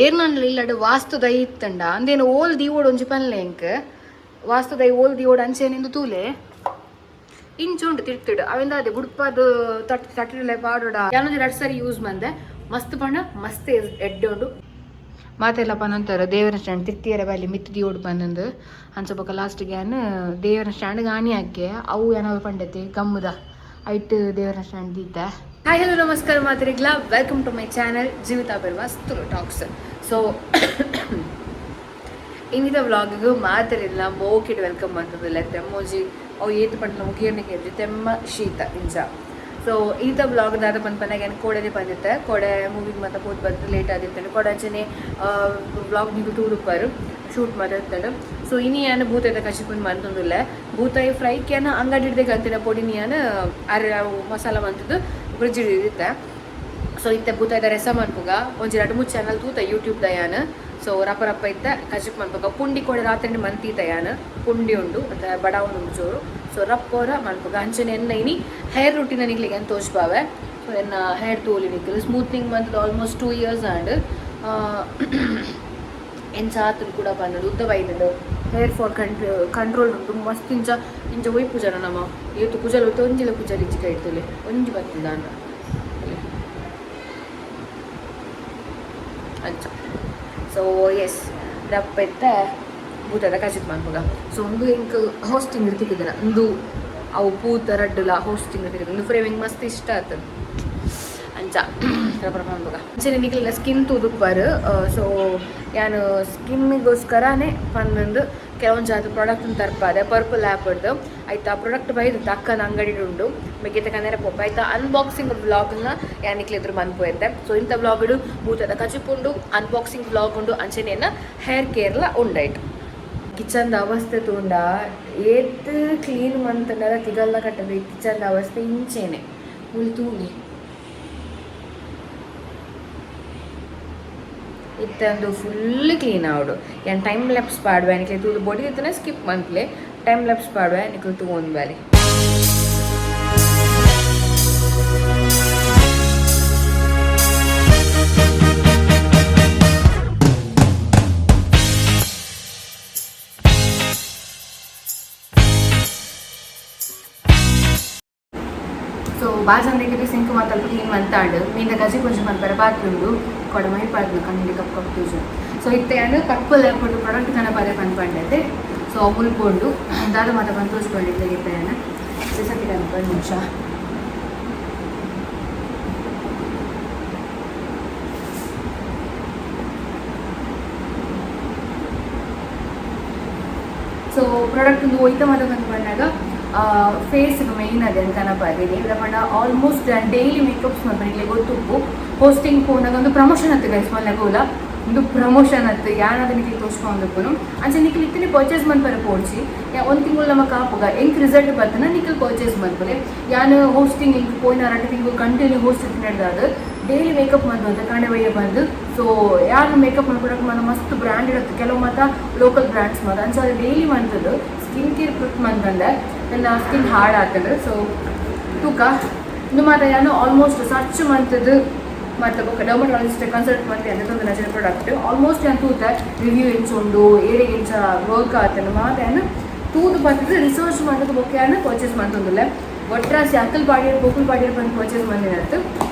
ಏರ್ನಂಡ್ಲ ಇಲ್ಲಡ್ ವಾಸ್ತು ದೈ ಇತ್ತಂಡ ಅಂದೇನು ಓಲ್ ದೀವೋಡು ಒಂಜಿ ಪನ್ಲೆ ಎಂಕ್ ವಾಸ್ತು ದೈ ಓಲ್ ದೀವೋಡು ಅಂಚೇನಿಂದು ತೂಲೆ ಇಂಚುಂಡು ತಿರ್ತಿಡು ಅವೆಂದ ಅದೇ ಬುಡ್ಪಾದ ತಟ್ ತಟ್ಟಿಲೆ ಪಾಡೋಡ ಯಾನೊಂಜಿ ರಡ್ಡ್ ಸರಿ ಯೂಸ್ ಮಂದೆ ಮಸ್ತ್ ಪಂಡ ಮಸ್ತ್ ಎಡ್ಡೆ ಉಂಡು ಮಾತೆಲ್ಲ ಪನೊಂತಾರೆ ದೇವರ ಸ್ಟ್ಯಾಂಡ್ ತಿರ್ತಿಯರ ಬಲ್ಲಿ ಮಿತ್ತು ದಿಯೋಡು ಪನ್ನೊಂದು ಅಂಚ ಬೊಕ ಲಾಸ್ಟಿಗೆ ಯಾನ್ ದೇವರ ಸ್ಟ್ಯಾಂಡ್ ಗಾಣಿ ಹಾಕೆ ಅವು ಏನಾದ್ರು ಪಂಡತಿ ಗಮ್ಮದ ಐಟ್ ದೇವರ ಸ್ಟ್ಯಾಂಡ್ ದೀತೆ. ಹಾಯ್, ಹಲೋ, ನಮಸ್ಕಾರ ಮಾತ್ರಿಗ್ಲ. Welcome to my channel Jeevitha Bervas Tulu talks. So ಇನ್ನಿದ ವ್ಲಾಗಿಗೂ ಮಾತರಿಲ್ಲ ಮೋಕಿಡ್ welcome ಅಂತದಿಲ್ಲ. ತೆಮ್ಮೋಜಿ ಅವು ಏತು ಪಂಡ ಮುಗಿಯರ್ನಿಗೆ ತೆಮ್ಮ ಶೀತ ಇಂಚ. ಸೊ ಈತ ವ್ಲಾಗ್ ದಾದ ಪನ್ಪನಾಗ ಏನು ಕೋಡೆನೆ ಬಂದಿತ್ತೆ. ಕೋಡೆ ಮೂವಿಗೆ ಮತ್ತೆ ಪೋತ್ ಬಂದು ಲೇಟ್ ಆಗಿತ್ತು. ಕೋಡೆ ಅಂಚನೆ ವ್ಲಾಗ್ ನೀವು ತೂದುಪ್ಪಾರು ಶೂಟ್ ಮಾತಾಡ್ತಾಳೆ. ಸೊ ಇನಿ ಯಾನು ಭೂತಾಯ್ದ ಕಚಿಪುನ್ ಮಂತೊಂದುಲ್ಲೆ. ಭೂತಾಯಿ ಫ್ರೈ ಕ್ಯಾನ ಅಂಗಡಿ ಹಿಡ್ದೆ ಕಂತಿನ ಪೊಡಿ ಯಾನು ಅರೆ ಅವು ಮಸಾಲ ಮಂತದ್ದು ಫ್ರಿಜ್ ಇತ್ತೆ. ಸೊ ಇತ್ತೆ ಭೂತಾಯ್ದ ರಸ ಮನ್ಪುಗ. ಒಂಜಿ ಎರಡು ಮೂರು ಚಾನಲ್ ತೂತ ಯೂಟ್ಯೂಬ್ ದಯಾನ. ಸೊ ರಪ್ಪ ರಪ್ಪ ಇತ್ತ ಕಜಿಪ್ ಮನ್ಪುಗ. ಪುಂಡಿ ಕೋಡೆ ರಾತ್ರಿ ಮಂತೀತ ಯಾನ್. ಪುಂಡಿ ಉಂಡು ಮತ್ತೆ ಬಡಾವ್ ಉಂಡು ಚೋರು. ಸೊ ರಪ್ಪೋರ ಮನ್ಪುಗ. ಅಂಚನೆ ಎನ್ನ ಇನಿ ಹೇರ್ ರುಟೀನ್ ನಿಕ್ಲೆಗ್ ಏನು ತೋಜ್ಪಾವೆ. ಸೊ ಎನ್ನ ಹೇರ್ ತೋಲಿ ನಿಕ್ಲು. ಸ್ಮೂತ್ನಿಂಗ್ ಮಂತದ ಆಲ್ಮೋಸ್ಟ್ 2 ಇಯರ್ಸ್ ಆಂಡ್. ಎಂಚ ಆತುಂಡು ಕೂಡ ಪನ್ನೊಡು. ಉದ್ದ ಬೈದ್ಂಡ್, ಹೇರ್ ಫಾಲ್ ಕಂಟ್ರೋಲ್ ಉಂಟು ಮಸ್ತ್. ಇಂಚ ಇಂಚ ಒಯ್ಪು ಜನ ನಮ ಏತು ಕುಜಲ್ ಒಯ್ತು ಒಂಜಿಲ ಕುಜಲ್ ಇಜ್ಜಿ ಕೈತುಲೆ ಒಂಜಿ ಬತ್ತುಂಡು ಅಂಚ. ಸೊ ಎಸ್, ದಪ್ಪ ಇತ್ತೆ ಭೂತದ ಕಜಿಪ್ ಮನ್ಪುಗ. ಸೊ ಒಂದು ಎಂಕ್ ಹೋಸ್ಟಿಂಗ್ ತಿಕ್ಕಿದಿನ ಒಂದು ಅವು ಪೂತ ರಡ್ಡುಲ ಹೋಸ್ಟಿಂಗ್ ತಿಕ್ಕಿದ. ಒಂದು ಫ್ರೇಮಿಂಗ್ ಮಸ್ತ್ ಇಷ್ಟ ಆತದ. ಅಂಚ ಮನ್ಪುಗ. ಅಂಚನೆ ನಿಕ್ಲೆನ ಸ್ಕಿನ್ ತೂದುಪ್ಪರ್. ಸೊ ಯಾನು ಸ್ಕಿನ್ಗೋಸ್ಕರನೇ ಪನ್ನೊಂದು ಕೆಲವೊಂದು ಪ್ರಾಡಕ್ಟ್ ತರ್ಪಾದೆ ಪರ್ಪಲ್ ಆ್ಯಪ್ಡ್ದು. ಆಯ್ತಾ, ಪ್ರಾಡಕ್ಟ್ ಬೈದು ಅಕ್ಕನ ಅಂಗಡಿ ಉಂಡು ಮೆಗ್ಗೆತ ಕನ್ನಡ ಪೋಪ. ಆಯ್ತಾ, ಅನ್ಬಾಕ್ಸಿಂಗ್ ವ್ಲಾಗ್ನ ಯಾನ್ ನಿಕ್ಲೆ ಎದುರು ಮನ್ಪುವೆಂತೆ. ಸೊ ಇಂಥ ವ್ಲಾಗ್ ಭೂತದ ಕಜಿಪುಂಡು, ಅನ್ಬಾಕ್ಸಿಂಗ್ ವ್ಲಾಗ್ ಉಂಡು, ಅಂಚನೆ ಹೇರ್ ಕೇರ್ಲ ಉಂಡೈಟ್. ಕಿಚನ್ದ ಅವಸ್ಥೆ ತೂಂಡ ಏತ್ ಕ್ಲೀನ್ ಮಂತಂಡಲ ತಿಗಲ್ಲ ಕಟ್ಟದೆ. ಕಿಚನ್ದ ಅವಸ್ಥೆ ಇಂಚೇನೆ. ಮುಲ್ ತೂಲಿ ಇತ್ತೊಂದು ಫುಲ್ ಕ್ಲೀನ್ ಆವಡು. ಯಾನ್ ಟೈಮ್ ಲ್ಯಾಪ್ಸ್ ಪಾಡುವೆ ನಿಕ್ಲೆ ತೂದು. ಬೊಡಿ ಇತ್ತನೆ ಸ್ಕಿಪ್ ಮಂತ್ಲೆ ಟೈಮ್ ಲ್ಯಾಪ್ಸ್ ಪಾಡುವೆ, ನಿಕ್ಲು ತೂವೊಂದು ಬಾಲೆ. ಸೊ ಬಾಜಂದಿಗೆ ಸಿಂಕ್ ಮಾತಲ್ಪ ಕ್ಲೀನ್ ಮಂತಾಂಡ್. ಮೀಂದ ಗಜಿ ಕೊಂಚ ಮನ್ಪರೆ ಬಾಕಿ ಉಂಡು. ಕೊಡ ಮೈ ಪಾಡ್ದು ಕಣ್ಣಿಗೆ ಕಪ್ ಕಪ್ ತೂಜು. ಸೊ ಇತ್ತೆ ಯಾನ್ ಪರ್ಪಲ್ ಆ್ಯಪ್ ಪ್ರಾಡಕ್ಟ್ ಕನಪಾದೆ ಪನ್ಪಂಡೈತೆ. ಸೊ ಮುಲ್ಪೊಂಡು ದಾದ ಮಾತ ಬಂದು ತೋರಿಸ್ಕೊಂಡಿದ್ದೆ ಇತ್ತೆ ಯಾನ್ ರೆಸಿಪಿ ಕನಪ ನಿಮಿಷ. ಸೊ ಪ್ರಾಡಕ್ಟ್ ಒಂದು ಒಯ್ತ ಮಾತ ಬಂದು ಬಂದಾಗ ಫೇಸ್ ಮೇಯ್ನ್ ಅದೇ ಕನಪಾದೀನಿ. ಪಂಡ ಆಲ್ಮೋಸ್ಟ್ ಡೈಲಿ ಮೇಕಪ್ಸ್ ಮಲ್ಪನಿಗೆ ಗೊತ್ತುಪ್ಪು. ಹೋಸ್ಟಿಂಗ್ ಪೋನಾಗ ಒಂದು ಪ್ರಮೋಷನ್ ಆತು ಗೈಸ್. ಮಲ್ನಗೂಲ ಒಂದು ಪ್ರಮೋಷನ್ ಆತು. ಯಾನಾದ ನಿಕ್ಲಿ ತೋಚ್ಕೊಂಡುಪ್ಪುನು. ಅಂಚೆ ನಿಕ್ಲು ಇತ್ತನೆ ಪರ್ಚೇಸ್ ಮನ್ಪರೆ ಪೋಡ್ಚಿ. ಒಂದು ತಿಂಗಳು ನಮ್ಮ ಕಾಪುಗ ಎಂಕ್ ರಿಸಲ್ಟ್ ಬರ್ತನ ನಿಕ್ಲು ಪರ್ಚೇಸ್ ಮನ್ಪುಲೆ. ಯಾನ್ ಹೋಸ್ಟಿಂಗ್ ಎಂಕ್ ಪೋಯಿನ 2 ತಿಂಗಳು ಕಂಟಿನ್ಯೂ ಹೋಸ್ಟ್ ನಡೆದಾದ ಡೈಲಿ ಮೇಕಪ್ ಮಂತು ಕಾಂಡೆ ಬಯ್ಯ ಬಂದು. ಸೊ ಯಾರು ಮೇಕಪ್ ಮಾಡ್ಕೊಡಕ್ಕೆ ಮಾತ ಮಸ್ತ್ ಬ್ರ್ಯಾಂಡ್ ಇರುತ್ತೆ, ಕೆಲವು ಮಾತ ಲೋಕಲ್ ಬ್ರ್ಯಾಂಡ್ಸ್ ಮಾತ. ಅಂಚ ಡೈಲಿ ಮಂತದ್ದು ಸ್ಕಿನ್ ಕೇರ್ ಪ್ರಿಪ್ ಮಂತಂದೆ ನನ್ನ ಸ್ಕಿನ್ ಹಾರ್ಡ್ ಆಗ್ತದೆ. ಸೊ ತೂಕ ಇಂದು ಮಾತ ಯಾನು ಆಲ್ಮೋಸ್ಟ್ ಸರ್ಚ್ ಮಂತದ್ದು ಮತ್ತು ಬೊಕ್ಕ ಡರ್ಮಟಾಲಜಿಸ್ಟ್ ಕನ್ಸಲ್ಟ್ ಮಂತೆ ಅಂತ ನಜರ ಪ್ರಾಡಕ್ಟ್ ಆಲ್ಮೋಸ್ಟ್ ಯಾನ್ ತೂತೆ ರಿವ್ಯೂ ಎಂಚ ಉಂಡು, ಏರೆಗ್ ಎಂಚ ವರ್ಕ್ ಆತನ ಮಾತ ಯಾನು ತೂದು ಬರ್ತದೆ. ರಿಸರ್ಚ್ ಮಂತದ್ದು ಬೊಕ್ಕ ಯಾನು ಪರ್ಚೇಸ್ ಮಂತೊಂದುಲ್ಲೆ. ಒಟ್ರಾಸಿ ಅಕ್ಕಲ್ ಪಾಡಿಯರ್ ಬೋಕುಲ್ ಪಾಡಿಯರ್ ಬಂದು ಪರ್ಚೇಸ್ ಮಂದಿನತ್ತು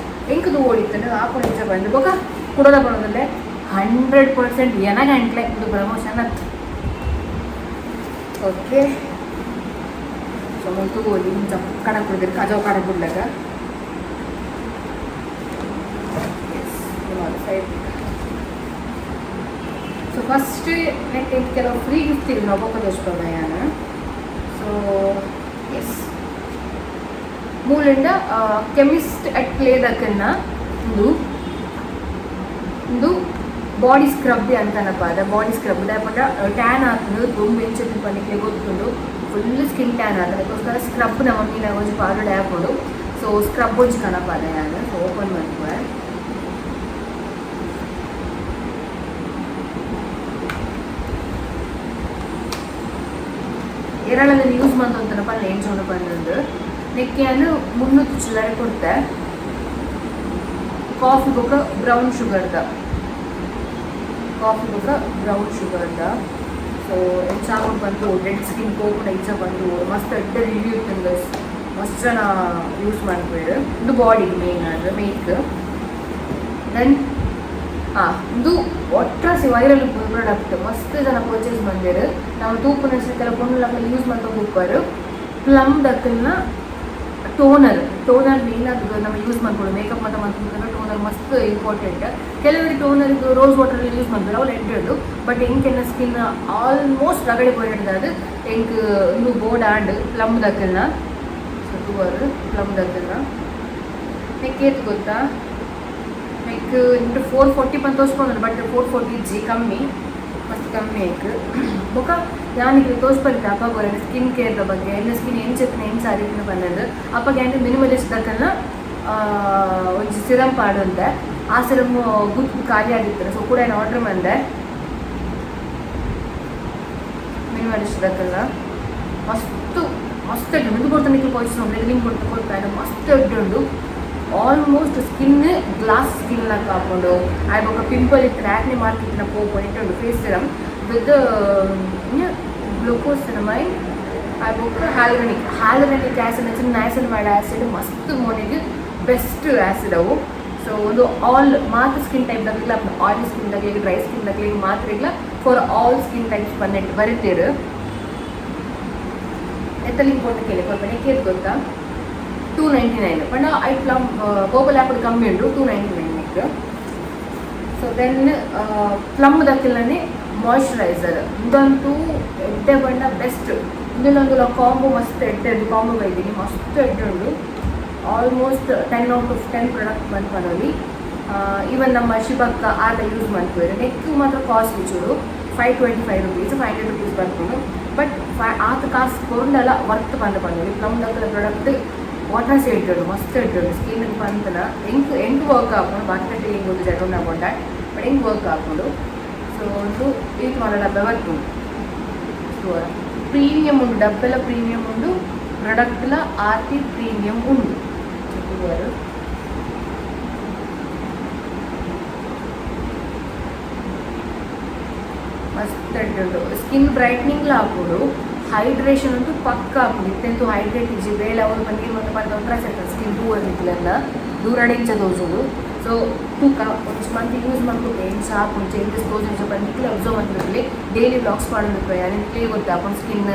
ಎಂಕದು ಓಡಿತ್ತಂದ್ರೆ ಆಪುನ ಇಂಚ ಬಂದು ಬೊಕ್ಕ ಕುಡೋದ ಬರೋದಲ್ಲೇ 100% ಎನ ಗಂಟ್ಲೆ ಇದು ಪ್ರಮೋಷನ್ ಅತ್ತು. ಓಕೆ, ಸೊ ಮುಲ್ತು ತಗೋಲಿ ಇಂಚ ಕಡಕ್ ಕುಡಿದಿರಿ ಕಜಾವ್ ಕಡಕ್ ಬಿಡ್ಲಾಗ. ಸೈಡ್. ಸೊ ಫಸ್ಟ್ ನೆಕ್ ಕೆಲವು ಫ್ರೀ ಗಿಫ್ಟ್ ಇರು ಒಬ್ಬೊಕ್ಕ ದೋಷ್ಪದ ಯಾನ. ಸೊ ಎಸ್, ಮೂಲಂಡ ಕೆಮಿಸ್ಟ್ ಅಟ್ ಪ್ಲೇ ದಕ್ಕನ್ನ ಒಂದು ಒಂದು ಬಾಡಿ ಸ್ಕ್ರಬ್ ಅಂತನಪ್ಪ. ಅದ ಬಾಡಿ ಸ್ಕ್ರಬ್ ದಾಯಪಂಡ ಟ್ಯಾನ್ ಆಗ್ತದೆ ದುಂಬು ಎಂಚ ಪನ್ನಿಕ್ಲೆ ಗೊತ್ತುಂಡು. ಫುಲ್ ಸ್ಕಿನ್ ಟ್ಯಾನ್ ಆಗ್ತದೆ. ಅದಕ್ಕೋಸ್ಕರ ಸ್ಕ್ರಬ್ ನಮ್ಮ ಮೀನ ಒಂಜಿ ಪಾಡೋಡೆ ಹಾಕೋಡು. ಸೊ ಸ್ಕ್ರಬ್ ಒಂಜಿ ಕನಪ ಅದ ಯಾನ್. ಸೊ ಓಪನ್ ಮನ್ಪುವೆ. ಏರಾಳದಲ್ಲಿ ಯೂಸ್ ಮಂತೊಂತನಪ್ಪ ಎಂಚ ಉಂಡು ಪಂಡೊಂದು. ನೆಕ್ಕೆಯನ್ನು 300 ಚಿಲ್ಲರೆ ಕೊಡ್ತೆ. ಕಾಫಿ ಬೊಕ್ಕ ಬ್ರೌನ್ ಶುಗರ್ದ. ಕಾಫಿ ಬೊಕ್ಕ ಬ್ರೌನ್ ಶುಗರ್ದ. ಸೊ ಎಂಚ ಬಂದು ಡೆಡ್ ಸ್ಕಿನ್ ಪೋಪುನ ಇಂಚ ಬಂದು ಮಸ್ತ್ ಎಡ್ಡೆ ರಿವ್ಯೂ ಇತ್ತು ಗೈಸ್. ಮಸ್ತ್ ಜನ ಯೂಸ್ ಮಾಡ್ಬೇಡು. ಇದು ಬಾಡಿಗೆ ಮೇನ್ ಆದ್ರೆ ಮೇಕ್. Then ಇದು ಒಟ್ರಾಸಿ ವೈರಲ್ ಪ್ರಾಡಕ್ಟ್, ಮಸ್ತ್ ಜನ ಪರ್ಚೇಸ್ ಬಂದಿರು. ನಾವು ತೂಪುನ ಕೆಲವು ಪೊಣ್ಣುಲಕ ಯೂಸ್ ಮಾಡ್ಕೊಂಡು ಉಪ್ಪಾರು. ಪ್ಲಮ್ ದಕ್ಕಲ್ನ ಟೋನರ್. ಟೋನರ್ ಮೇನ್ ಅದು ನಮ್ಮ ಯೂಸ್ ಮಾಡ್ಕೊಂಡು ಮೇಕಪ್ ಮಾತ್ರ ಮಾಡ್ಕೊಂಡು ಟೋನರ್ ಮಸ್ತ್ ಇಂಪಾರ್ಟೆಂಟ್. ಕೆಲವರು ಟೋನರ್ ರೋಸ್ ವಾಟರ್ ಯೂಸ್ ಮಾಡ್ತಾರೆ, ಅವ್ರು ಎಡ್ಡು. ಬಟ್ ಎಂಕೆನ್ನ ಸ್ಕಿನ್ ಆಲ್ಮೋಸ್ಟ್ ರಗಡೆ ಪೋಯಿಡ್ದಾದು ಎಂಕ್ ಒಂದು ಬೋರ್ಡ್ ಆಂಡ್ ಪ್ಲಮ್ ದಕ್ಕಲ್ನ. ಸೊ ಟೂವರ್ ಪ್ಲಮ್ ದಕ್ಕಲ್ನ ನೆಕ್ ಗೊತ್ತಾ? ಲೈಕ್ ಇಂಟು 440 ಪಂತ ತೋರಿಸ್ಕೊಂಡು, ಬಟ್ 440 ಜಿ, ಕಮ್ಮಿ, ಮಸ್ತ್ ಕಮ್ಮಿ ಆಯ್ತು. ಬೊಕ ಯಾನಿಗೆ ತೋರಿಸ್ಬಂತೆ ಅಪ್ಪ ಸ್ಕಿನ್ ಕೇರ್ದ ಬಗ್ಗೆ, ಎನ್ನ ಸ್ಕಿನ್ ಎಂಚ ಎಂಚ ಆದಿತ್ತಿನ ಬಂದದ್ದು. ಅಪ್ಪಗೆ ಯಾನ್ ಮಿನಿಮಲಿಸ್ಟ್ ದಕ್ಕಲ್ನ ಒಂಜಿ ಸಿರಮ್ ಪಾಡಂತೆ. ಆ ಸಿರಮ್ ಗುತ್ತು ಖಾಲಿ ಆಗಿತ್ತು. ಸೊ ಕೂಡ ಏನು ಆರ್ಡರ್ ಬಂದೆ. ಮಿನಿಮಲಿಸ್ಟ್ ದಕ್ಕಲ್ನ ಮಸ್ತ್ ಮಸ್ತ್ ಎಡ್ಡೆ ಉಂಡು. ಕೊಡ್ತಾನೆ ಪರ್ಚೇಸ್ ಮಾಡಿ, ಲಿಂಕ್ ಕೊಡ್ತಾ ಕೊಡ್ತಾನೆ. ಮಸ್ತ್ ಎಡ್ಡೆ ಉಂಡು. ಆಲ್ಮೋಸ್ಟ್ ಸ್ಕಿನ್ ಗ್ಲಾಸ್ ಸ್ಕಿನ್ ಹಾಕೊಂಡು ಆಯ್ ಬೊಕ್ಕ ಪಿಂಪಲ್ ಇತ್ತು, ಆಕ್ನೆ ಮಾರ್ಕ್ ಇತ್ತಿನ ಪೋಪು ಉಂಡು. ಫೇಸ್ ಸಿರಮ್ ವಿತ್ ಗ್ಲೂಕೋಸಿನಮೈಡ್ ಆಯ್ ಬೊಕ್ಕ ಹ್ಯಾಲುರನಿಕ್ ಹ್ಯಾಲುರನಿಕ್ ಆ್ಯಸಿಡ್, ನಯಾಸಿನಮೈಡ್ ಆ್ಯಸಿಡ್ ಮಸ್ತ್ ಮೋನೆಗ್ ಬೆಸ್ಟ್ ಆ್ಯಸಿಡ್ ಅವು. ಸೊ ಒಂದು ಆಲ್ ಮಾತ್ರ ಸ್ಕಿನ್ ಟೈಪ್ ದಕ್ಲಿಲ್ಲ, ಆಯಿಲಿ ಸ್ಕಿನ್ ದಕ್ಲಿಗೆ, ಡ್ರೈ ಸ್ಕಿನ್ ದಕ್ಲಿಗೆ ಮಾತ್ರ ಇಲ್ಲ, ಫಾರ್ ಆಲ್ ಸ್ಕಿನ್ ಟೈಪ್ಸ್ ಬಂದಿಟ್ಟು ಬರೀತೀರು. ಎತ್ತ ಲಿಂಕ್ ಕೊಟ್ಟು ಕೇಳಿ ಕೊಡ್ಬೇನೆ. ಕೇಳಿ ಗೊತ್ತಾ? 299 ಪಂಡ I plum purple app ಕಮ್ಮಿ ಉಂಟು, 299. ಸೊ then plum ದಕ್ಕಿಲ್ಲನೆ ಮಾಯ್ಶ್ಚರೈಸರ್. ಇದಂತೂ ಎಡ್ಡೆ ಬಣ್ಣ ಬೆಸ್ಟ್. ಇಂದೊಂದು ಕಾಂಬೋ ಮಸ್ತ್ ಎಡ್ಡೆ ಕಾಂಬೋ ಬೈದೀನಿ, ಮಸ್ತ್ ಎಡ್ಡೆ ಉಂಟು. ಆಲ್ಮೋಸ್ಟ್ 10 ಔಟ್ ಆಫ್ 10 ಪ್ರಾಡಕ್ಟ್ ಬಂದು ಪನೊಲಿ. ಈವನ್ ನಮ್ಮ ಶಿಬಕ್ಕ ಆತ ಯೂಸ್ ಮಾಡ್ತಾರೆ. ನೆಕ್ ಮಾತ್ರ ಕಾಸ್ಟ್ಲಿ ಚೂರು, ₹525, ₹500 ಬರ್ಕೊಂಡು. ಬಟ್ ಆತ ಕಾಸು ಕೊರಂಡಲ ವರ್ತ್ ಬಂದ ಪನೊಲಿ. ಪ್ಲಮ್ ದಕ್ಕಲ ಪ್ರಾಡಕ್ಟ್ ವಾಟರ್ ಎಡ್ಡು, ಮಸ್ತ್ ಎಡ್ಡು ಸ್ಕಿನ್ ಪಂತನ. ಎಂಕ್ ಎಂಕ್ ವರ್ಕ್ ಹಾಕೊಂಡು ಬಾಕಿ ಎಂಕ್ ಗೊತ್ತು, ಜನ ಹಾಕೊಂಡ, ಬಟ್ ಎಂಕ್ ವರ್ಕ್ ಹಾಕೊಂಡು. ಸೊ ಒಂದು ಇದು ಮಾಡ ಡಬ್ಬೆ ಬರ್ತು. ಪ್ರೀಮಿಯಂ ಉಂಟು, ಡಬ್ಬೆಲ್ಲ ಪ್ರೀಮಿಯಂ ಉಂಟು, ಪ್ರಾಡಕ್ಟ್ಲ ಆತಿ ಪ್ರೀಮಿಯಂ ಉಂಟು. ಮಸ್ತ್ ಉಂಟು. ಸ್ಕಿನ್ ಬ್ರೈಟ್ನಿಂಗ್ಲ ಹಾಕೋಡು, ಹೈಡ್ರೇಷನ್ ಅಂತೂ ಪಕ್ಕ ಹಾಕೋಡು. ಇತ್ತೆಂತೂ ಹೈಡ್ರೇಟ್ ಇಜ್ಜಿ ಬೇಲೆ ಅವರು ನೀರು ಮತ್ತು ಪಂತ ಒಂಥರ ಸ್ಕಿನ್ ತೂವರ್ ನಿಕ್ಲೆಲ್ಲ ದೂರಡೆ ಇಂಚ ತೋಜುಡು. ಸೊ ತೂಕ ಒಂಜಿ ಮಂತ್ ಯೂಸ್ ಮಲ್ಪುಗೆ ಎಂಚ ಆಪುಂಡು ಚೇಂಜಸ್ ತೋಜುಂಡು ಪಂದ್ ನಿಕ್ಲೆ ಅಬ್ಸರ್ವ್ ಮಲ್ಪುಲೆ. ಡೈಲಿ ವ್ಲಾಗ್ಸ್ ಮಾಡೋದು ನಿಕ್ಲೆ ಗೊತ್ತಾಪುಂಡು ಸ್ಕಿನ್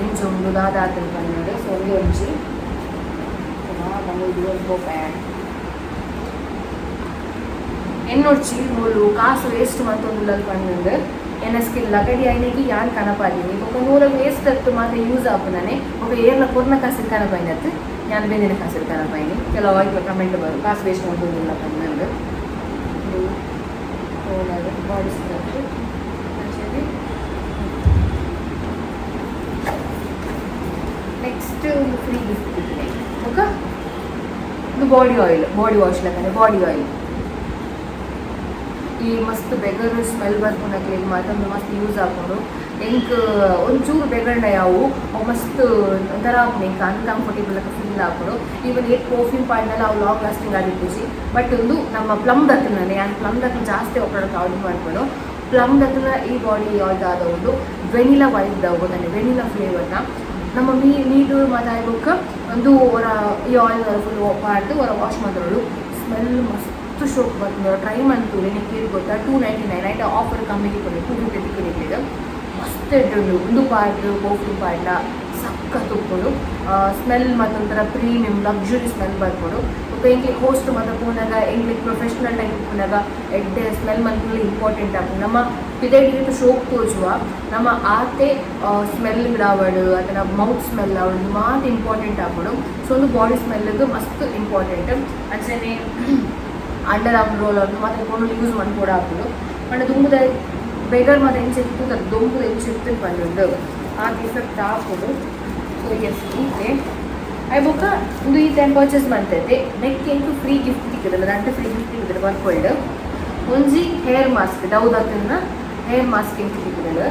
ಎಂಚ ಉಂಡು, ದಾದ ಆತುಂಡು ಪಂದ್. ಸೊ ಒಂದೇ ಒಂಜಿ ಎನ್ನೊಡ್ಚಿ ಮೂಲು ಕಾಸು ವೇಸ್ಟ್ ಮಲ್ತೊಂದುಲ್ಲಲ್ ಪಂಡುಂಡು. ಎನ್ನ ಸ್ಕಿನ್ ಲಗಡಿ ಐನೆಗೆ ಯಾನ್ ಕನಪಾದೀನಿ. ಬೊಕ ನೂಲ ವೇಸ್ಟ್ ಅತ್ತು ಮಾತ್ರ ಯೂಸ್ ಆಪುನನೆ. ಬೊಕ ಏರ್ಲ ಕೊರ್ನ ಕಾಸಿಗೆ ಕನಪಾಯಿನತ್ತು, ಯಾನ್ ಬೆಂದಿನ ಕಾಸಿಗೆ ಕನಪಾಯಿನಿ. ಕೆಲವು ಐಕ್ಲ ಕಮೆಂಟ್ ಬರು, ಕಾಸು ವೇಸ್ಟ್ ಮಲ್ತೊಂದುಲ್ಲ ಪಂಡುಂಡು. ಬಾಡಿ ಸ್ಕ್ರಬ್. ನೆಕ್ಸ್ಟ್ ಒಂದು ಫ್ರೀ ಗಿಫ್ಟ್ ಇಟ್ಟಿನಿ. ಬೊಕ ಇದು ಬಾಡಿ ಆಯಿಲ್, ಬಾಡಿ ವಾಶ್ ಲೆಕ್ಕನೆ ಬಾಡಿ ಆಯಿಲ್. ಈ ಮಸ್ತ್ ಬೆಗರ್ ಸ್ಮೆಲ್ ಬರ್ಪುನಕ್ಲೆಗ್ ಮಾತ ಮಸ್ತ್ ಯೂಸ್ ಆಪುಂಡು. ಎಂಕ್ ಒಂಚೂರು ಬೆಗರ್ಂಡ ಯಾವು, ಅವು ಮಸ್ತ್ ಒಂಥರ ಆಪುಂಡು, ಎಂಕ್ ಅನ್ಕಂಫರ್ಟೇಬಲ್ ಫೀಲ್ ಆಪುಂಡು. ಈವನ್ ಏತ್ ಪರ್ಫ್ಯೂಮ್ ಪಾಡ್ನಲ ಅವು ಲಾಂಗ್ ಲಾಸ್ಟಿಂಗ್ ಆದಿಪ್ಪುಜಿ. ಬಟ್ ಒಂದು ನಮ್ಮ ಪ್ಲಮ್ ದಕ್ಕಲ್ನ, ಯಾನ್ ಪ್ಲಮ್ ದಕ್ಕಲ್ ಜಾಸ್ತಿ ಪ್ರಾಡಕ್ಟ್ ಆರ್ಡರ್ ಮಾಡ್ಕೊಂಡು. ಪ್ಲಮ್ ದಕ್ಕಲ್ನ ಈ ಬಾಡಿ ಆಯಿಲ್ ದಾದ ಉಂಡು, ವೆನಿಲಾ ವೈಟ್ ದವು ಗೊತ್ತಾನೆ, ವೆನಿಲಾ ಫ್ಲೇವರ್ನ. ನಮ್ಮ ಮೀ ನೀರು ಮಾತ ಬೊಕ್ಕ ಒಂದು ಹೊರ ಈ ಆಯಿಲ್ ಫುಲ್ ಪಾಡ್ದು ಹೊರ ವಾಶ್ ಮಾಡಿದಳು. ಸ್ಮೆಲ್ ಮಸ್ತ್ ಶೋಕ್ ಬರ್ಪುಂಡು. ಟ್ರೈ ಮಂತುಲೆ ನಿಕ್ಲೆಗ್ ಗೊತ್ತಾ. 299 ಐತ ಆಫರ್ ಕಮ್ಮಿಗೆ ತಿಕ್ಕುಂಡು, 250 ತಿಕ್ಕುಂಡು ನಿಕ್ಲೆಗ್. ಮಸ್ತ್ ಎಡ್ಡೆ ಉಂಡು. ಉಂದು ಪಾಡ್ದ್ ಪರ್ಫ್ಯೂಮ್ ಪಾಡ್ಂಡ ಸಖತ್ ಉಪ್ಪುಂಡು ಸ್ಮೆಲ್. ಮತ್ತೊಂಥರ ಪ್ರೀಮಿಯಂ ಲಕ್ಸುರಿ ಸ್ಮೆಲ್ ಬರ್ಪುಂಡು. ಬೊಕ್ಕ ಎಂಕ್ಲೆಗ್ ಹೋಸ್ಟ್ ಮಾತ ಪೋನಗ, ಎಂಕ್ಲೆಗ್ ಪ್ರೊಫೆಷನಲ್ ಟೈಪ್ ಉಪ್ಪುನಗ ಎಡ್ಡೆ ಸ್ಮೆಲ್ ಮನ್ಪುನ ಇಂಪಾರ್ಟೆಂಟ್ ಆಪುಂಡು. ನಮ್ಮ ಪಿದಯಿಡ್ ಶೋಕ್ ತೋಜುವ, ನಮ್ಮ ಆತೆ ಸ್ಮೆಲ್ ಆವಡ್ ಅಥವಾ ಮೌತ್ ಸ್ಮೆಲ್ ಆವಡ್ ಮಾತ ಇಂಪಾರ್ಟೆಂಟ್ ಆಪುಂಡು. ಸೊ ಒಂದು ಬಾಡಿ ಸ್ಮೆಲ್ಗ್ ಮಸ್ತ್ ಇಂಪಾರ್ಟೆಂಟ್. ಅಂಚನೆ ಅಂಡರ್ ಆರ್ಮ್ ರೋಲ್ ಮಾತ ಪೊಣ್ಣುಲು ಯೂಸ್ ಮನ್ಪೊಡು ಆಪುಂಡು. ಪಂಡ ದುಂಬುದ ಬೆಗರ್ ಮಾತ ಎಂಚ ಇತ್ತು, ದೊಂಬುದ ಎಂಚ ಇತ್ತು ಪಂಡುಂಡು, ಆತ್ ಇಫೆಕ್ಟ್ ಆಪುಂಡು. ಸೊ ಎಸ್, ಈತೆ ಅಯ್ ಬೊಕ್ಕ ಉಂದು ಈ ಟೈಮ್ ಪರ್ಚೇಸ್ ಮಂತೈತೆ. ನೆಕ್ ಎಂಕ್ ಫ್ರೀ ಗಿಫ್ಟ್ ತಿಕ್ಕುದಲ್ಲ, ರಡ್ಡ್ ಫ್ರೀ ಗಿಫ್ಟ್ ತಿಕ್ಕುದಲ್ಲ ಪರ್ಪಲ್ಡ್. ಒಂಜಿ ಹೇರ್ ಮಾಸ್ಕ್, ಡವ್ ದಕ್ಕಲ್ನ ಹೇರ್ ಮಾಸ್ಕ್ ಎಂಕ್ ತಿಕ್ಕುದಲ್ಲ.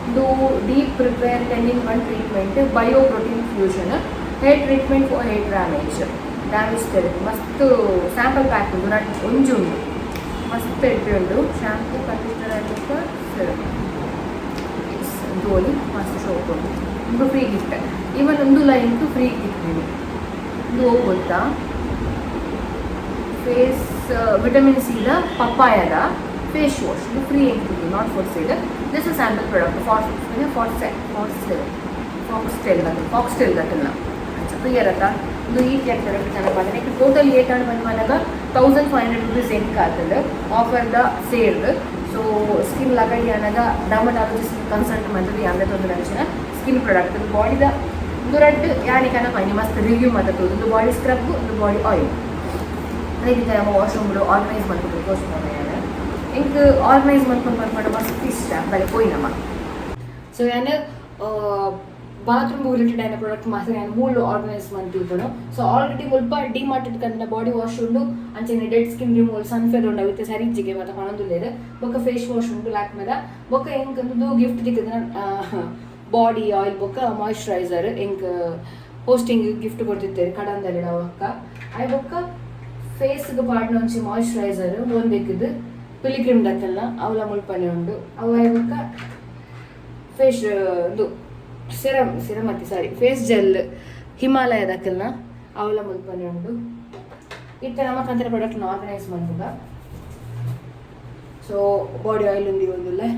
ಉಂದು deep repair 10 in 1 treatment, bio protein fusion hair treatment for hair damage damage therapy. ಮಸ್ತ್ ಸ್ಯಾಂಪಲ್ ಪ್ಯಾಕ್ ಉಂಡು, ರಡ್ಡ್ ಒಂಜಿ ಉಂಡು, ಮಸ್ತ್ ಎಡ್ಡೆ ಉಂಡು. ಶಾಂಪೂ, ಕಂಡೀಷನರ್ ಬೊಕ್ಕ ತೋಲಿ ಮಸ್ತ್ ಶೋಕ್ ಉಂಡು. ಉಂದು ಫ್ರೀ ಗಿಫ್ಟ್. ಈವನ್ ಒಂದು ಲೈನ್ ಫ್ರೀ ತಿಕ್ತೀನಿ. ಇದು ಗೊತ್ತಾ, ಫೇಸ್ ವಿಟಮಿನ್ ಸಿದ ಪಪ್ಪಾಯದ ಫೇಸ್ ವಾಶ್. ಇದು free ಎಂತಿದ್ದು, not for sale, this a sample product. For foxtail, foxtail ದಟ್ಟಲ್ಲ ಪ್ರಿಯರತ್ತ. ಇದು ಈ ಕೇರ್ ಪ್ರಾಡಕ್ಟ್ ನನಗೆ ಬಂದರೆ ಟೋಟಲ್ ಏಟ್ ಹಂಡ್ರೆಡ್ ಬಂದು ಮನಾಗ ₹1500 ಎಂಕ್ ಆಗ್ತದೆ ಆಫರ್ದ ಸೇರ್ದು. ಸೊ ಸ್ಕಿನ್ ಲಗಡಿ ಅನ್ನಾಗ ಡರ್ಮಟಾಲಜಿಸ್ಟ್ ಕನ್ಸಲ್ಟ್ ಮಾಡ್ತದೆ. ಯಾವುದೇ ತೊಂದರೆ ಅಂಚಿನ ಸ್ಕಿನ್ ಪ್ರಾಡಕ್ಟ್ ಬಾಡಿದ ಒಂದು ರಡ್ಡ್ ಯಾನಿಕನ ಪೈನಿ ಮಸ್ತ್ ರಿವ್ಯೂ ಮಾತಾಡ್ತದೆ. ಒಂದು ಬಾಡಿ ಸ್ಕ್ರಬ್, ಒಂದು ಬಾಡಿ ಆಯಿಲ್. ಅದೇ ರೀತಿ ನಮ್ಮ ವಾಶ್ರೂಮ್ ಆರ್ಗನೈಸ್ ಮಾಡ್ಕೊಂಡು ತೋರಿಸ್ಕೊಂಡು ಎಂಕ್ ಆರ್ಗನೈಸ್ ಮಾಡ್ಕೊಂಡು ಮಾಡ್ಕೊಂಡು ಮಸ್ತ್ ಇಷ್ಟ ಬಲೆ ಪೋಯಿನಮ್ಮ. ಸೊ ಯಾನ್ ಬಾತ್ರೂಮ್ ರಿಲೇಟೆಡ್ ಆಯ್ನ ಪ್ರಾಡಕ್ಟ್ ಮಾತ್ರ ಯಾನ್ ಮೂಲು ಆರ್ಗನೈಸ್ ಮಂತಿಪ್ಪುನು. ಸೊ ಆಲ್ರೆಡಿ ಮುಲ್ಪ ಡಿ ಮಾರ್ಟ್ ಕಂದಿನ ಬಾಡಿ ವಾಶ್ ಉಂಡು, ಅಂಚನೆ ಡೆಡ್ ಸ್ಕಿನ್ ರಿಮೂವಲ್ ಸನ್ಫೇರ್ ಉಂಡು. ಅವಿತ್ತೆ ಸರಿ ಇಜ್ಜಿಗೆ ಮಾತ ಪಣೊಂದುಲ್ಲೆರ್. ಬೊಕ್ಕ ಫೇಸ್ ವಾಶ್ ಉಂಡು ಲ್ಯಾಕ್ಮೆದ. ಬೊಕ್ಕ ಎಂಕ್ ಉಂದು ಗಿಫ್ಟ್ ತಿಕ್ಕುದಿನ ಬಾಡಿ ಆಯಿಲ್ ಬೊಕ್ಕ ಮಾಯಿಶ್ಚರೈಸರ್ ಎಂಕ್ ಹೋಸ್ಟಿಂಗ್ ಗಿಫ್ಟ್ ಕೊಡ್ತಿತ್ತೇರು ಕಡಂದಲ್ಲಿಡ ಬೊಕ್ಕ. ಆಯ್ ಬೊಕ್ಕ ಫೇಸ್ಗೆ ಪಾಡ್ನ ಒಂಜಿ ಮಾಯಿಶ್ಚರೈಸರ್ ಒಂದೆಕ್ಕಿದ್ದು ಪಿಲಿಗ್ರಿಮ್ ದಕ್ಕಲ್ನ ಅವಲ ಮುಲ್ಪನೆ ಉಂಡು ಅವು. ಆಯ್ ಬೊಕ್ಕ ಫೇಸ್ ಇದು ಸಿರಮ್, ಸಿರಮ್ ಅತ್ತಿ, ಸಾರಿ, ಫೇಸ್ ಜೆಲ್ ಹಿಮಾಲಯ ದಕ್ಕಲ್ನ ಅವಲ ಮುಲ್ಪನೆ ಉಂಡು. ಇತ್ತೆ ನಮ್ಮ ಕಂತರ ಪ್ರಾಡಕ್ಟ್ ಆರ್ಗನೈಸ್ ಮಲ್ಪುಗ. ಸೊ ಬಾಡಿ ಆಯಿಲ್ ಉಂದಿ ಒಂದುಲ್ಲೆ.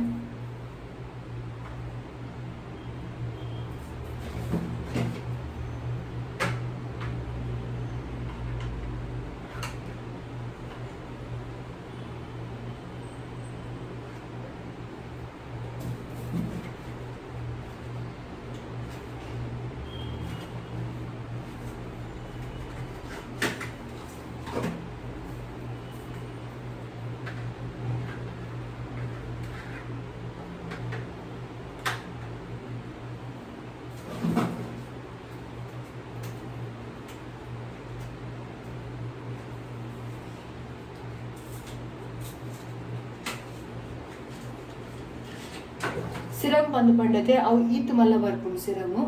ಸಿರಮ್ ಬಂದು ಪಂಡತೆ ಅವು ಈತ್ ಮಲ್ಲ ಬರ್ಪುಂಡು. ಸಿರಮು